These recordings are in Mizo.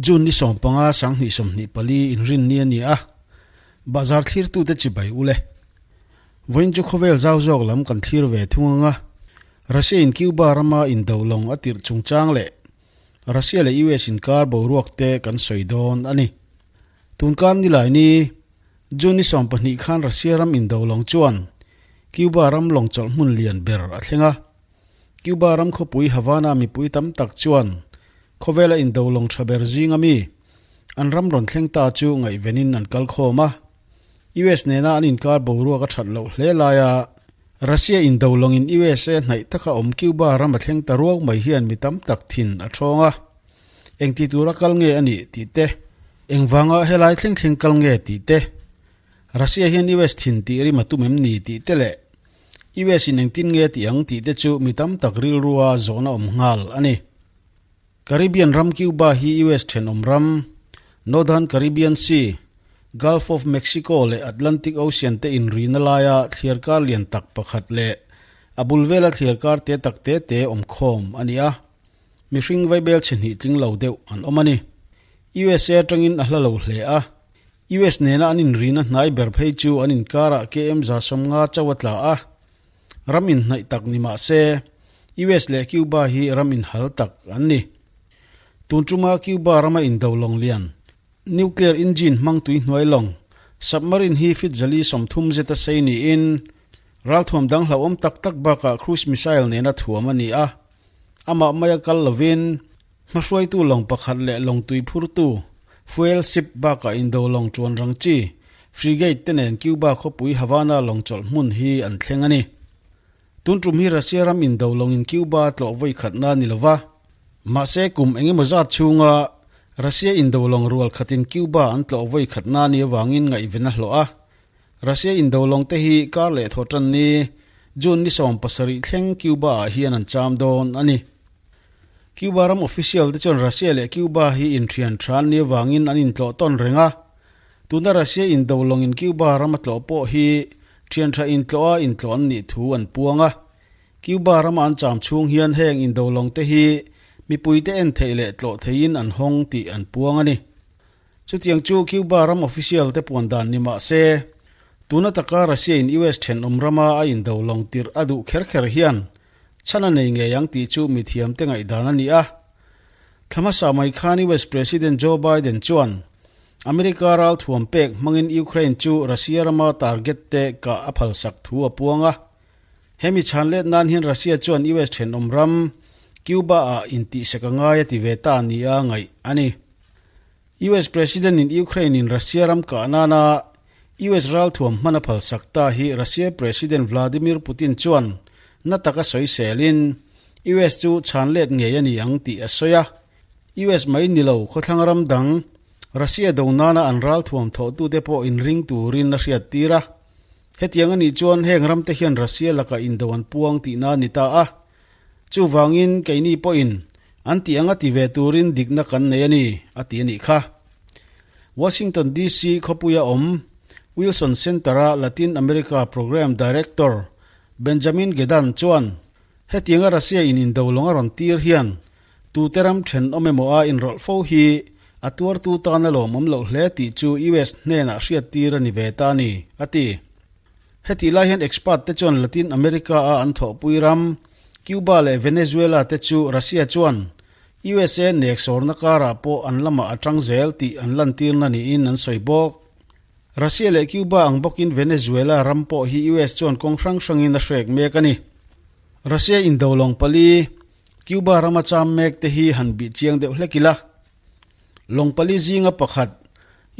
June ni 15 2024 inrinni a ni a, bahzar thlirtute chibai ule. Vawiin chu khawvel zau zawk lam kan thlir ve thung anga, Russia in Cuba rama indo lawng a tirh chungchang leh Russia leh US inkar boruak te kan sawi dawn a ni. Tunkar nilai ni June ni 12 khan Russia ram indo lawng chuan Cuba ram lawng chawlh hmun lian ber a thleng a. Cuba ram khawpui Havana mipui tam tak chuan khawvela indo lawng tha ber zinga mi an ram rawn thleng ta chu ngaihvenin an kal khawm a. US nena an inkar boruak a that loh hle laia Russia indo lawngin USA hnaih taka awm Cuba ram a thleng ta ruak mai hian mi tam tak thin a thawng a. Engti tura kal nge a nih tih te, engvanga helai thleng thleng kal nge tih te, Russia hian US thin tih rim a tum em ni tih te leh US in engtin nge tih ang tih te chu mi tam tak rilrua zawhna awm nghal a ni. Caribbean ram Cuba hi US thenawm ram, Northern Caribbean Sea, Gulf of Mexico leh Atlantic Ocean te inrina laia thliarkar lian tak pakhat leh a bul vela thliarkar te tak te te awm khawm a ni a. Mihring vaibel chhe hnih tling lo deuh an awm a ni. USA atangin a hla lo hle a. US nena an inrina hnai ber phei chu an inkarah KM 150 chauh a tla a. Ram inhnaih tak ni mah se, US leh Cuba hi ram inhal tak an ni. Tun tuma Cuba rama indo lawng lian, nuclear engine hmang tui hnuai lawng, submarine hi feet 430 zeta sei niin, ralthuam dang hlauhawm tak tak bakah cruise missile nena thuam a ni a. Amah maia kal lovin, hmahruaitu lawng pakhat leh lawng tui phurtu, fuel ship, bakah indo lawng chuan rang chi, frigate, te nen Cuba khawpui Havana lawng chawlh hmun hi an thleng a ni. Tun tum hi Russia ram indo lawngin Cuba a tlawh vawi khatna a ni lova, mahse kum eng emaw zat chhunga Russia indo lawng rual khatin Cuba an tlawh vawi khatna a nih avangin ngaihven a hlawh a. Russia indo lawng te hi kar leh thaw tan ni, June ni 17 thleng Cuba ah hian an cham dawn a ni. Cuba ram official te chuan Russia leh Cuba hi inthian tha an nih avangin an intlawh tawn reng a. Tuna Russia indo lawngin Cuba ram a tlawh pawh hi thian tha intlawh a intlawh an nih thu an puang a. Cuba rama an cham chhung hian heng indo lawng te hi mipuite en theih leh tlawh theihin an hawng tih an puang a ni. Chutiang chu Cuba ram official te puan dan ni mah se, tuna taka Russia in US thenawm rama a indo lawng tirh a duh kher kher hian Chhan a nei ngei ang tih chu mithiamte ngaihdan a ni a. Thla hmasa mai khan US President Joe Biden chuan America ralthuam pek hmangin Ukraine chu Russia rama target te kah a phalsak thu a puang a. Hemi chhan let nan hian Russia chuan US thenawm ram Cuba ah intihsek a ngai a ti ve ta nia ngaih a ni. US President in Ukraine in Russia ram kah nana US ralthuam hman a phalsak ta hi Russia President Vladimir Putin chuan na taka sawi selin US chu chhan let ngei a ni ang tih a sawi a. US mai ni lo khawthlang ram dang Russia do nana an ralthuam thawhtute pawh inring turin a hriat tir a. Hetiang a nih chuan heng ramte hian Russia lakah indo an puang tihna a ni ta a. Chuvangin keini pawhin an tih anga ti ve turin dikna kan nei a ni, a ti a nih kha. Washington DC khawpuia awm Wilson Center-a Latin America Program Director Benjamin Gedan chuan hetianga Russia in indo lawng a rawn tir hian tute ram thenawm emaw a inrawlh fo hi a tuartu tan a lawmawm loh hle tih chu US hnenah hriattir a ni ve ta a ni, a ti. Hetih lai hian expert te chuan Latin America a an thawhpui ram Cuba leh Venezuela te chu Russia chuan USA nek sawrna karah pawh an lamah a tang zel tih an lantirna niin an sawi bawk. Russia leh Cuba ang bawkin Venezuela ram pawh hi US chuan kawng hrang hrangin a hrek mek a ni. Russia indo lawng pali Cuba rama cham mek te hi han bih chiang deuh hlek ila. Lawng pali zinga pakhat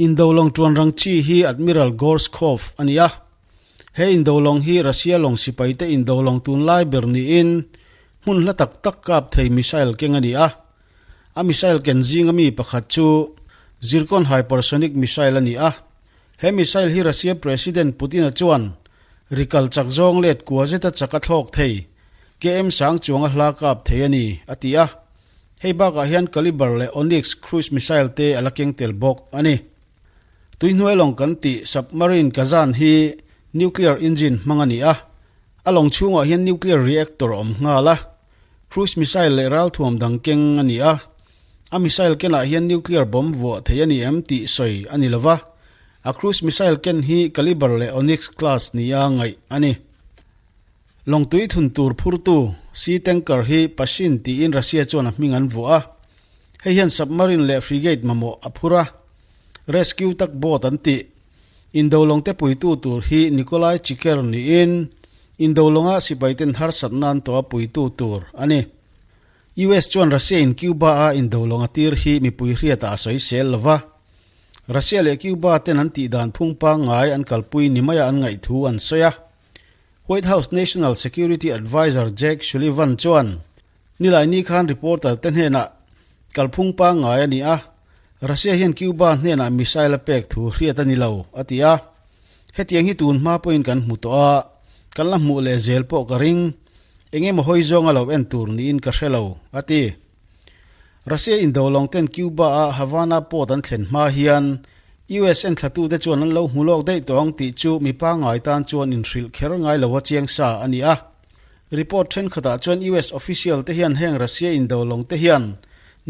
indo lawng tuan rang chi hi Admiral Gorshkov a ni a. He indo lawng hi Russia lawng sipaite indo lawng tunlai ber niin hmun hla tak tak kap thei missile keng a ni a. A missile ken zinga mi pakhat chu Zircon hypersonic missile a ni a. He missile hi Russia President Putin-a chuan rikal chak zawng let kua zeta chak a thlawk thei KM sang chuanga hla kap thei a ni, a ti a. Hei bakah hian Kalibr leh Onyx cruise missile te a la keng tel bawk a ni. Tuihnuai lawng kan tih submarine Kazan hi nuclear engine hmang a ni a, a lawng chhungah hian nuclear reactor a awm nghal a, cruise missile leh ralthuam dang keng a ni a. A missile kenah hian nuclear bomb vuah thei a ni em tih sawi a ni lova, a cruise missile ken hi Kalibr leh Onyx class nia ngaih a ni. Lawngtui thun tur phurtu sea tanker hi Pashin tiin Russia chuan a hming an vuah a, hei hian submarine leh frigate mamawh a phur a, rescue tak boat an tih. Indo lawngte puitu tur hi Nikolai Chiker niin Indo lawnga sipaiten harsatna an tawh a puitu tur a ni. US chuan Russia in Cuba a indo lawng a tir hi mipui hriatah a sawi sel lo va. Russia leh Cuba ten an tihdan phung pangngai an kalpui ni maia an ngaih thu an sawi a. White House National Security Adviser Jake Sullivan chuan Nilaini khan reporter te hnenah kalphung pangngai a ni a, Russia hian Cuba hnenah missile a pek thu hriat a ni lo, a ti a. Hetiang hi tun hma pawhin kan hmu tawh a, kan la hmuh leh zel pawh ka ring. Eng emaw hawi zawnga lo en tur niin ka hre lo, a ti. Russia indolawng ten Cuba-a Havana port an thlen hma hian US enthlatute chuan an lo hmu lawk daih tawh ang tih chu mi pangngai tan chuan inhrilh kher ngai lo a chiang sa a ni a. Report thenkhatah chuan US official te hian heng Russia indolawng te hian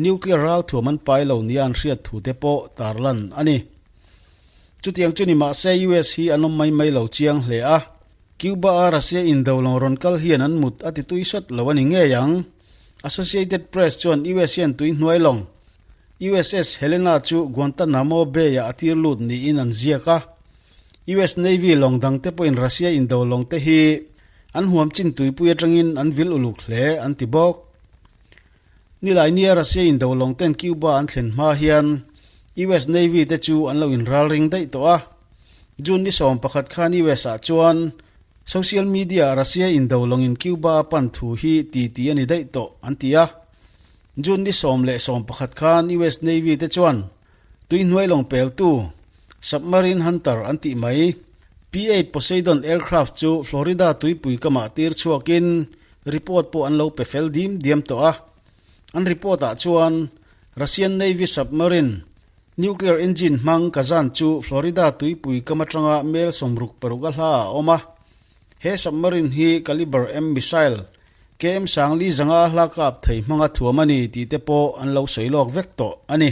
nuclear ralthuam an pai lo nia an hriat thu te pawh tarlan a ni. Chutiang chu ni mahse US hi an awm mai mai lo chiang hle a. Cuba-a Russia indolawng rawn kal hian an mut a ti tui sawt lo a ni ngei ang. Associated Press chuan US hian tui hnuai lawng USS Helena chu Guantanamo Bay-ah a tir lut niin an ziak a. US Navy lawng dangte pawhin Russia indolawng te hi an huam chin tuipui atangin an vil uluk hle an ti bawk. Nilainia Russia indolawng ten Cuba an thlen hma hian US Navy te chu an lo inralring daih tawh a. June ni 11 khan US ah chuan social media ah Russia indolawngin Cuba a pan thu hi ti ti a ni daih tawh an ti a. June ni 10 le 11 khan US Navy te chuan tui hnuai lawng peltu submarine hunter an tih mai P-8 Poseidon aircraft chu Florida tuipui kamah tir chhuakin report pawh an lo pe fel dim diam tawh a. An report ah chuan Russian Navy submarine Nuclear engine hmang Kazan chu Florida tuipui kam atanga mel 66 a hla a awm a. He submarine hi Kalibr M missile KM 405 hla kap thei hmanga thuam a ni tih te pawh an lo sawi lawk vek tawh a ni.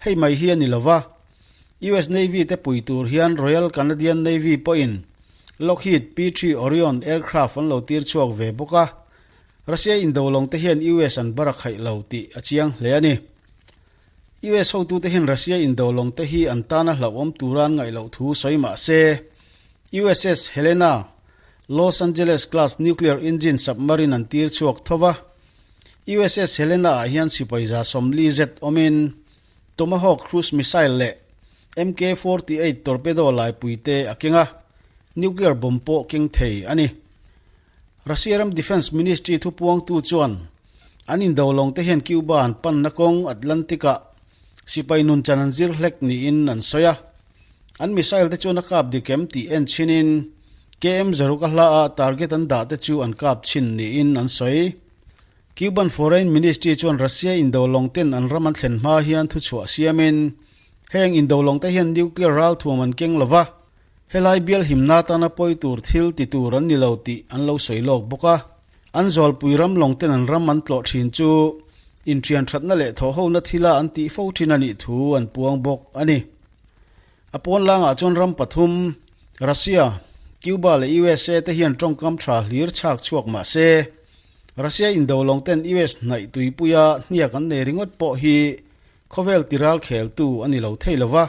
Hei mai hi a ni lova, US Navy te pui tur hian Royal Canadian Navy pawhin Lockheed P-3 Orion aircraft an lo tir chhuak ve bawk a. Russia indolawng te hian US an bar a khaih lo tih a chiang hle a ni. US hotute hian Russia indolawng te hi an tana hlauhawm tura an ngaih loh thu sawi mah se, USS Helena, Los Angeles class nuclear engine submarine an tir chhuak tho va. USS Helena ah hian sipai 140 zet awmin Tomahawk cruise missile leh MK-48 torpedo laipui te a keng a, nuclear bomb pawh keng thei a ni. Russia ram Defence Ministry thupuangtu chuan an indolawng te hian Cuba an panna kawng Atlantic-ah sipai nun chan an zir hlek niin an sawi a. An missile te chuan a kap dik em tih en chhinin KM zaruk a hla ah target an dah te chu an kap chhin niin an sawi. Cuban Foreign Ministry chuan Russia indolawng ten an ram an thlen hma hian thuchhuah siamin heng indolawng te hian nuclear ralthuam an keng lova, Helai bial himna atana pawi tur thil ti tur an ni lo tih an lo sawi lawk bawk a. An zawlpui ram lawng ten an ram an tlawh thin chu inthian thatna leh thawhhona thila an tih fo thin a nih thu an puang bawk a ni. A pawn langah chuan ram pathum, Russia, Cuba leh USA te hian tawngkam tha hlir chhak chhuak mah se, Russia indo lawng ten US hnaih tuipuia hniak an nei ringawt pawh hi Khawvel tiral kheltu a ni lo thei lo va,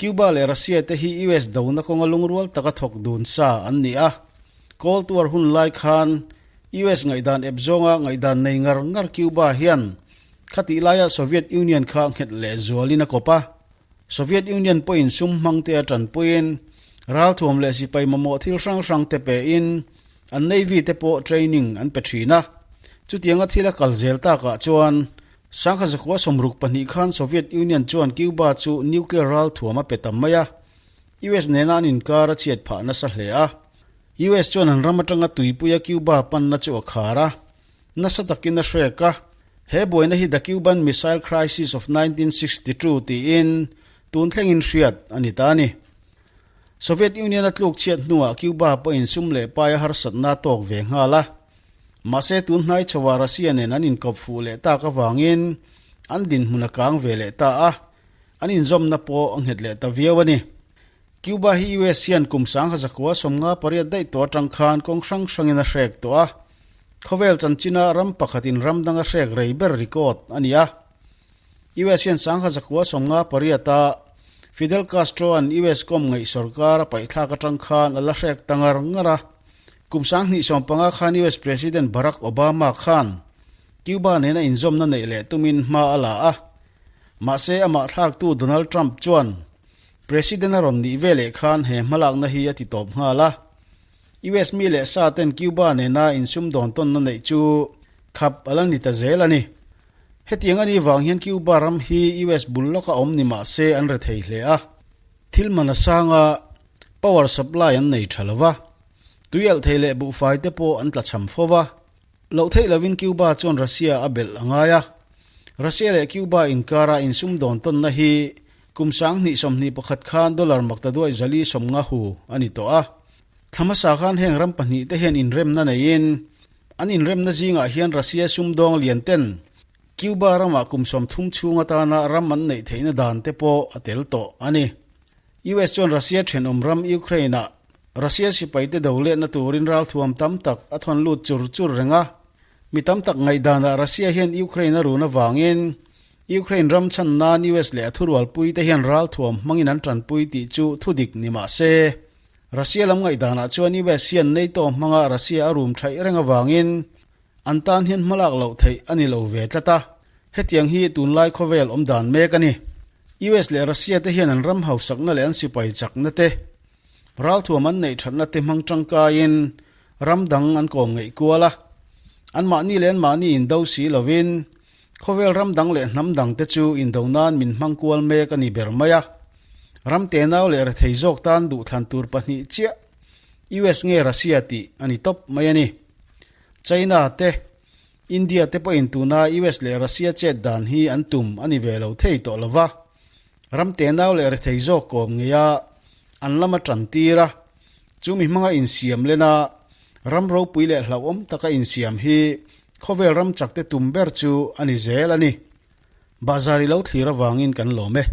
Cuba leh Russia te hi US dona kawnga lungrual taka thawk dun sa an ni a. Cold War hun lai khan US ngaihdan ep zawnga ngaihdan nei ngar ngar Cuba hian khatih laia Soviet Union kha nghet leh zualin a kawp a. Soviet Union pawhin sum hmangte a tanpuiin ralthuam leh sipai mamawh thil hrang hrang te pein an Navy te pawh training an pe thin a. Chutianga thil a kal zel takah chuan 1962 khan Soviet Union chuan Cuba chu nuclear ralthuam a pe tam mai a, US nena an inkar a chhiat phah nasa hle a. US chuan an ram atanga tuipuia Cuba panna chu a khar a, nasa takin a hrek a. He buaina hi The Cuban Missile Crisis of 1962 tiin tun thlengin hriat a ni ta a ni. Soviet Union a tluk chhiat hnuah Cuba pawhin sum leh pai a harsatna a tawk ve nghal a. Mahse tun hnai chhoah Russia nen an inkawp fuh leh tak avangin an dinhmun a kang ve leh ta a, an inzawmna pawh a nghet leh ta viau a ni. Cuba hi US hian kum 1958 daih tawh atang khan kawng hrang hrangin a hrek tawh a, khawvel chanchina ram pakhatin ram dang a hrek rei ber record a ni a. US hian 1958 a Fidel Castro-a'n US kawm ngaih sorkar a paihthlak atang khan a la hrek ta ngar ngar a. Kum 2015 khan US President Barack Obama khan Cuba nena inzawmna neih leh tumin hma a la a. Mahse amah thlaktu Donald Trump chuan President a rawn nih veleh khan he hmalakna hi a ti tawp nghal a. US mi leh sa ten Cuba nena insumdawn tawnna neih chu khap a la ni ta zel a ni. Hetiang a nih vang hian Cuba ram hi US bul lawka awm ni mah se an rethei hle a. Thil man a sang a, power supply an nei tha lo va, tui alh thei leh buhfai te pawh an tlachham fo va. Loh theih lovin Cuba chuan Russia a belh a ngai a. Russia leh Cuba inkara insumdawn tawnna hi kum 2021 khan dollar maktaduai zali sawmnga hu a ni tawh a. Thla hmasa khan heng ram pahnih te hian inremna neiin an inremna zingah hian Russia sumdawng lian ten Cuba ramah kum 30 chhung atana ram an neih theihna dan te pawh a tel tawh a ni. US chuan Russia thenawm ram Ukraine-ah Russia sipaite do letna turin ralthuam tam tak a thawn lut chur chur reng a. Mi tam tak ngaihdanah Russia hian Ukraine a run avangin Ukraine ram chhan nan US leh a thurualpui te hian ralthuam hmangin an tanpui tih chu thudik ni mah se, Russia lam ngaihdanah chuan US hian NATO hmanga Russia a rum thaih reng avangin an tan hian hmalak loh theih a ni lo ve tlat a. Hetiang hi tunlai khawvel awm dan mek a ni. US leh Russia te hian an ram hausakna leh an sipai chakna te, ralthuam an neih thatna te hmang tangkaiin ram dang an kawm ngeih kual a. Anmahni leh anmahni indo si lovin khawvel ram dang leh hnam dang te chu indo nan min hmang kual mek a ni ber mai a. Ram tenau leh rethei zawk tan duhthlan tur pahnih chiah US nge Russia tih a ni tawp mai a ni. China te India te pawhin tuna US leh Russia chet dan hi an tum a ni ve lo thei tawh lo va, ram tenau leh rethei zawk kawm ngeia an lama tan tir a, chu mi hmanga insiam lena ram ropui leh hlauhawm taka insiam hi khawvel ram chakte tum ber chu a ni zel a ni. Bahzar i lo thlir avangin kan lawm e.